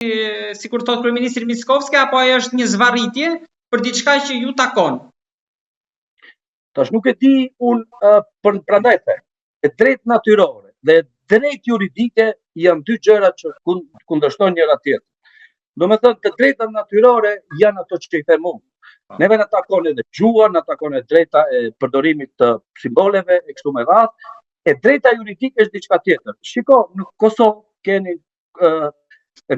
sikur thotë kryeministri Mickoski apo ajo është një zvarritje për diçka që ju takon? Tash nuk e di unë uh, për prandaj them. E drejtë natyrore dhe e drejtë juridike janë dy gjëra që kundërshtojnë njëra tjetrën. Domethënë, të drejtat natyrore janë ato që i them unë. Po. Neve na takon edhe gjuha, na takon e drejta e përdorimit të simboleve e kështu me radhë. E drejta juridike është diçka tjetër. Shiko, në Kosovë keni uh,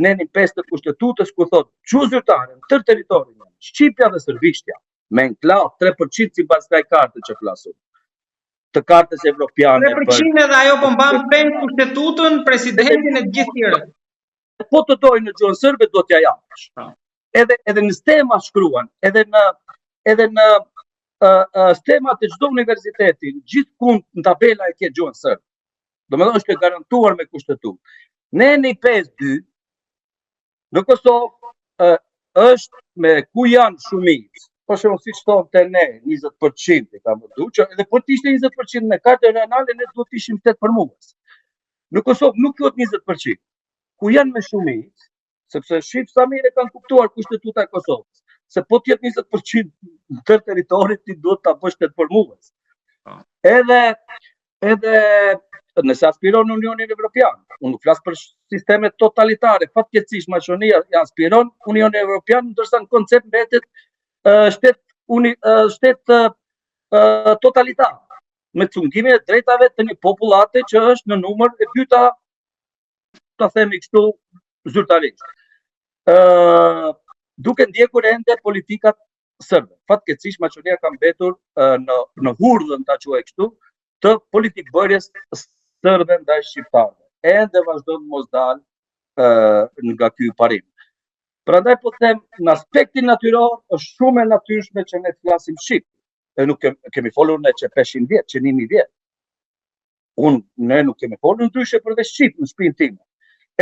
nenin 5 të kushtetutës ku thotë gjuhë zyrtare në tërë territorin, shqipja dhe serbishtja, me enklavë 3% sipas kësaj karte që flasim. Të kartës evropiane. 3% edhe ajo po mban peng kushtetutën, presidentin e të gjithë tjerët. Po të dojë në gjuhën serbe do t'ja japësh. Po. Edhe edhe në stema shkruan, edhe në edhe në uh, uh, stemat e çdo universiteti, gjithkund në tabela e ke gjuhën serbe. Domethënë është e garantuar me kushtetutë. Neni 5.2 në Kosovë është me ku janë shumicë. Për shembull, siç thonë te ne, 20% e kam du, që edhe po të ishte 20% me kartën rajonale, ne duhet të ishim shtetformues. Në Kosovë nuk thuhet 20%. Ku janë me shumicë, sepse shif sa mirë e kanë kuptuar kushtetuta e Kosovës, se po të jetë 20% në tërë territorin ti duhet ta bësh shtetformues. Po. Edhe edhe nëse aspiron në Unionin Evropian, unë nuk flas për sisteme totalitare, fatkeqësisht Maqedonia i aspiron Unionin Evropian, ndërsa në koncept mbetet shtet uni, shtet totalitar me cungimin e drejtave të një popullate që është në numër e dyta ta themi kështu zyrtarisht. Ë duke ndjekur ende politikat serbe. Fatkeqësisht Maqedonia ka mbetur në në hurdhën ta quaj kështu të politikëbërjes serbe ndaj shqiptarëve. Ende vazhdon të mos dalë nga ky parim. Prandaj po them, në aspektin natyror është shumë e natyrshme që ne të flasim shqip. E nuk kemi folur ne që 500 vjet, që 1000 vjet. Unë, ne nuk kemi folur ndryshe përveç shqip në shpinë time.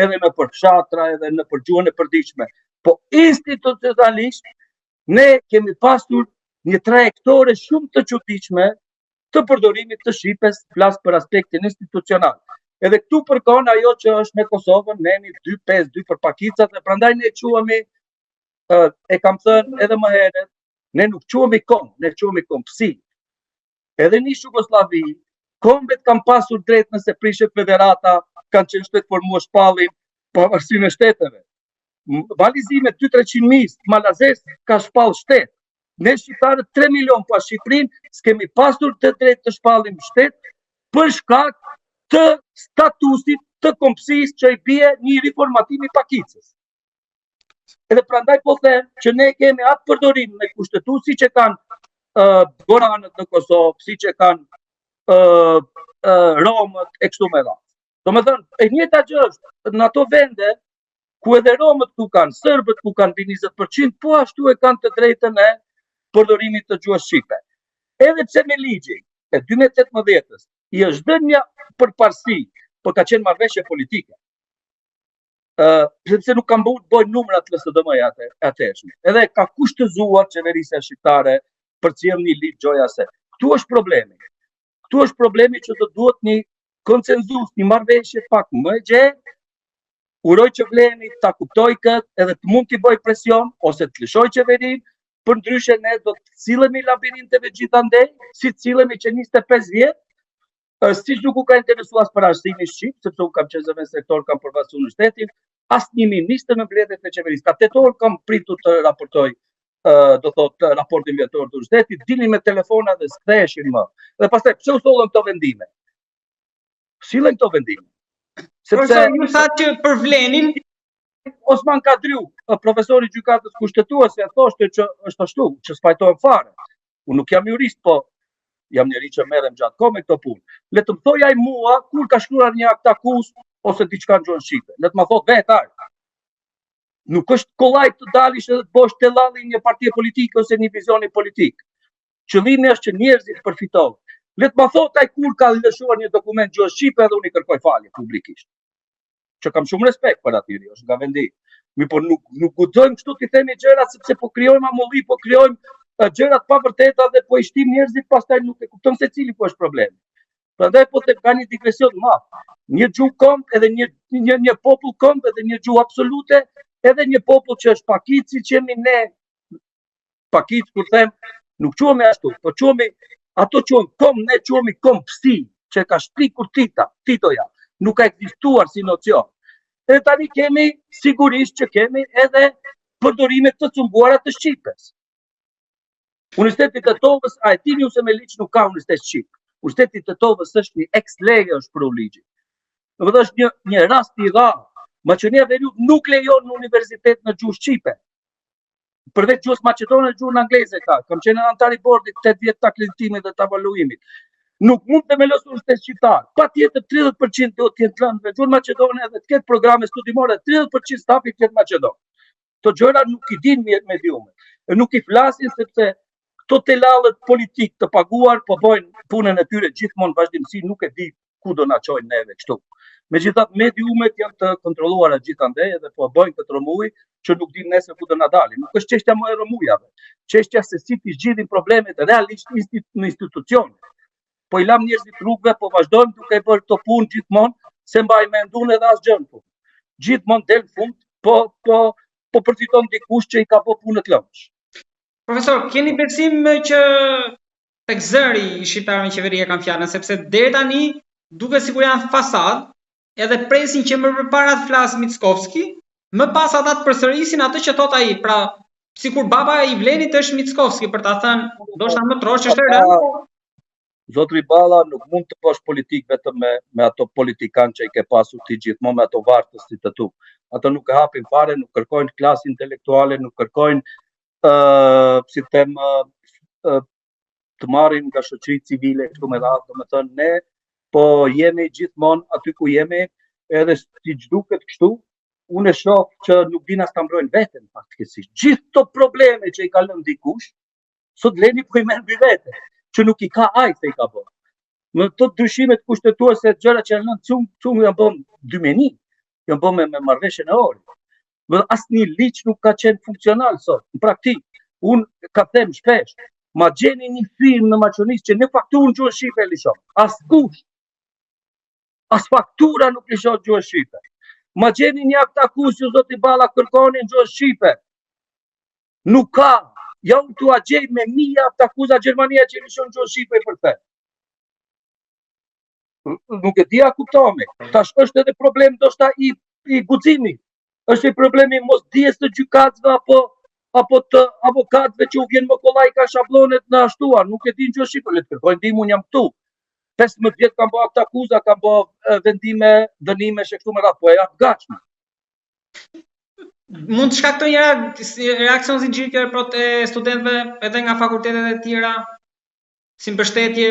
Edhe nëpër fshatra, edhe nëpër gjuhën e përditshme. Po institucionalisht, ne kemi pasur një trajektore shumë të çuditshme të përdorimit të shqipes, flas për aspektin institucional. Edhe këtu përkon ajo që është me Kosovën, neni 252 për pakicat dhe prandaj ne quhemi e kam thënë edhe më herët, ne nuk quhemi komb, ne quhemi kombësi. Edhe në Jugosllavi, kombet kanë pasur drejt nëse prishet federata, kanë qenë shtetformues shpallin pavarësinë e shteteve. Mali i Zi me 2-300 mijë malazez ka shpall shtet. Ne shqiptarët 3 milion pa Shqipërinë, s'kemi pasur të drejtë të shpallim shtet për shkak të statusit të kombësisë që i bie një riformatim i pakicës. Edhe prandaj po them që ne kemi atë përdorim me kushtetutë siç e kanë uh, goranët në Kosovë, siç e kanë uh, uh, romët e kështu me radhë. Domethënë, e njëjta gjë është në ato vende ku edhe romët ku kanë, serbët ku kanë mbi 20%, po ashtu e kanë të drejtën e përdorimit të gjuhës shqipe. Edhe pse me ligjin e 2018-ës i është dhënë një përparësi, por ka qenë marrëveshje politike. ë sepse nuk kanë bërë bëjnë numrat LSDM-ja atë atëhershme. Edhe ka kushtëzuar qeverisja shqiptare për të sjellë një ligj gjoja se. Këtu është problemi. Këtu është problemi që do duhet një konsensus, një marrëveshje pak më e gjerë. Uroj që VLEN-i ta kuptojë këtë edhe të mund t'i bëjë presion ose të lëshojë qeverinë, përndryshe ne do të sillemi labirinteve gjithandej, si të sillemi që 25 vjet, Siç nuk u ka interesuar as për arsimin shqip, sepse unë kam qenë zëvendësrektor, kam përfaqësuar universitetin, asnjë ministër në mbledhjet e qeverisë. Ka 8 orë kam pritur të raportoj do thotë raportin vjetor të universitetit, dilnin me telefona dhe s'ktheheshin më. Dhe pastaj pse u sollën këto vendime? Sillen këto vendime. Sepse Profesor, ju thatë që për VLEN-in Osman Kadriu, profesori i gjykatës kushtetuese, thoshte që është ashtu, që s'pajtohem fare. Unë nuk jam jurist, po jam njeri që merrem gjatë kohë me këto punë. Le të më thojë ai mua kur ka shkruar një aktakuzë ose diçka në gjuhën shqipe. Le të më thotë vetë ai. Nuk është kollaj të dalish edhe të bësh tellalli një partie politike ose një vizioni politik. Qëllimi është që njerëzit të përfitojnë. Le të më thotë ai kur ka lëshuar një dokument gjuhën shqipe edhe unë i kërkoj falje publikisht. që kam shumë respekt për atë njeri, është nga vendi. Mirëpo nuk nuk guxojmë kështu t'i themi gjërat sepse po krijojmë amulli, po krijojmë gjëra të pavërteta dhe po i shtim njerëzit pastaj nuk e kupton secili ku është problemi. Prandaj po them ka një digresion të madh. Një gjuhë komb edhe një një një popull komb edhe një gjuhë absolute. Edhe një popull që është pakicë siç jemi ne, pakicë kur them, nuk quhemi ashtu, po quhemi ato quhen komb, ne quhemi kombësi, që e ka shpikur Tita, Titoja, nuk ka ekzistuar si nocion. Edhe tani kemi, sigurisht që kemi edhe përdorime të cunguara të shqipes. Universiteti i Tetovës, a e dini ju se me ligj nuk ka universitet shqip. Universiteti i Tetovës është një ex lege është pru ligji. Domethënë është një, një rast i rrallë. Maqedonia e Veriut nuk lejon në universitet në gjuhë shqipe. Përveç gjuhës maqedone, gjuhën angleze ka. Kam qenë anëtar i bordit 8 vjet të akreditimit dhe të evaluimit. Nuk mund të themelosh universitet shqiptar. Patjetër 30% duhet të jenë të lënë në gjuhën maqedone dhe të ketë programe studimore, 30% stafi të jetë maqedon. Këto gjëra nuk i dinë mediumet. E nuk i flasin sepse këto telallët politikë të paguar po bëjnë punën e tyre gjithmonë vazhdimësi, nuk e di ku do na çojnë neve kështu. Megjithatë mediumet janë të kontrolluara gjithandej edhe po bëjnë këtë rrëmujë që nuk dimë nesër ku do na dalin. Nuk është çështja më e rrëmujave. Çështja se si t'i zgjidhim problemet realisht në institucione. Po i lam njerëzit rrugëve, po vazhdojmë duke bërë këto punë gjithmonë, s'e mbaj mend unë edhe asgjë në fund. Gjithmonë del në fund, po po po përfiton dikush që i ka bë punët lëmsh. Profesor, keni besim që tek zëri i shqiptarëve në qeveri e kam fjalën, sepse deri tani duket sikur janë fasadë, edhe presin që më përpara të flasë Mickovski, më pas ata të përsërisin atë që thotë ai, pra sikur baba i Vlenit është Mickovski për ta thënë, ndoshta më trosh është e rëndë. Po. Zotri Balla nuk mund të bësh politikë vetëm me me ato politikanë që i ke pasur ti gjithmonë me ato vartësit e tu. Ato nuk e hapin fare, nuk kërkojnë klasë intelektuale, nuk kërkojnë ë uh, si të them uh, të marrin nga shoqëri civile kështu me radhë, domethënë ne po jemi gjithmonë aty ku jemi, edhe siç duket kështu, unë e shoh që nuk dinë as ta mbrojnë veten fatkeqësisht. Gjithë këto probleme që i ka lënë dikush, sot Vleni po i merr mbi vete, që nuk i ka ai se i ka bërë. Me këto ndryshimet kushtetuese gjëra që janë lënë cung, cung janë bërë 2001, janë bërë me, me marrëveshjen e Ohrit. Dhe asnjë ligj nuk ka qenë funksional sot, në praktikë. Unë kam them shpesh, ma gjeni një firmë në Maqedoni që një fakturë në gjuhën shqipe e lëshon. Askush. As faktura nuk lëshon në gjuhën shqipe. Ma gjeni një aktakuzë ju zoti Balla kërkoni në gjuhën shqipe. Nuk ka. Ja unë t'ua gjej me mija aktakuza Gjermania që lëshon në gjuhën shqipe i përkthen. Nuk e di a kuptohemi. Tash është edhe problem ndoshta i i guximit. Është i problemi mos dijes të gjykatësve apo apo të avokatëve që u vjen më kollaj ka shablonet në ashtuar, nuk e din gjuhën shqipe, le të kërkojnë ndihmë, unë jam këtu. 15 vjet kam bërë aktakuza, kam bërë vendime, dënime e kështu me radhë, po e jap gatshme. Mund të shkaktojë një reaksion zinxhir kjo pro e studentëve edhe nga fakultetet e tjera? si mbështetje,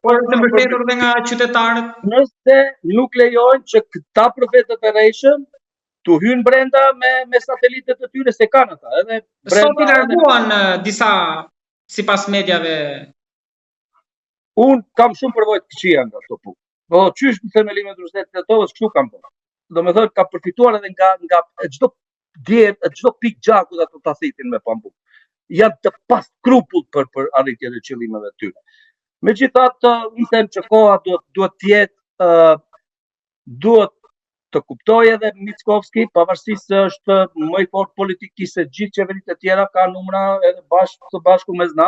por të mbështetur edhe nga qytetarët. Nëse nuk lejojnë që këta profetët e rrejshëm të hyjnë brenda me me satelitët e tyre se kanë ata, edhe brenda. Sot i larguan disa sipas mediave. Unë kam shumë përvojë të këqija nga këto punë. Po qysh në themelimin e Universitetit të Tetovës kështu kam bërë. Domethënë kam përfituar edhe nga nga çdo djerë, çdo pikë gjaku dhe të ta thithin me pambuk. Janë të paskrupullt për për arritjen e qëllimeve të tyre. Megjithatë, unë them që koha duhet duhet të jetë uh, duhet të kuptojë edhe Mickovski, pavarësisht se është më i fortë politikisht se gjithë qeveritë e tjera, ka numra edhe bashkë së bashku me zna.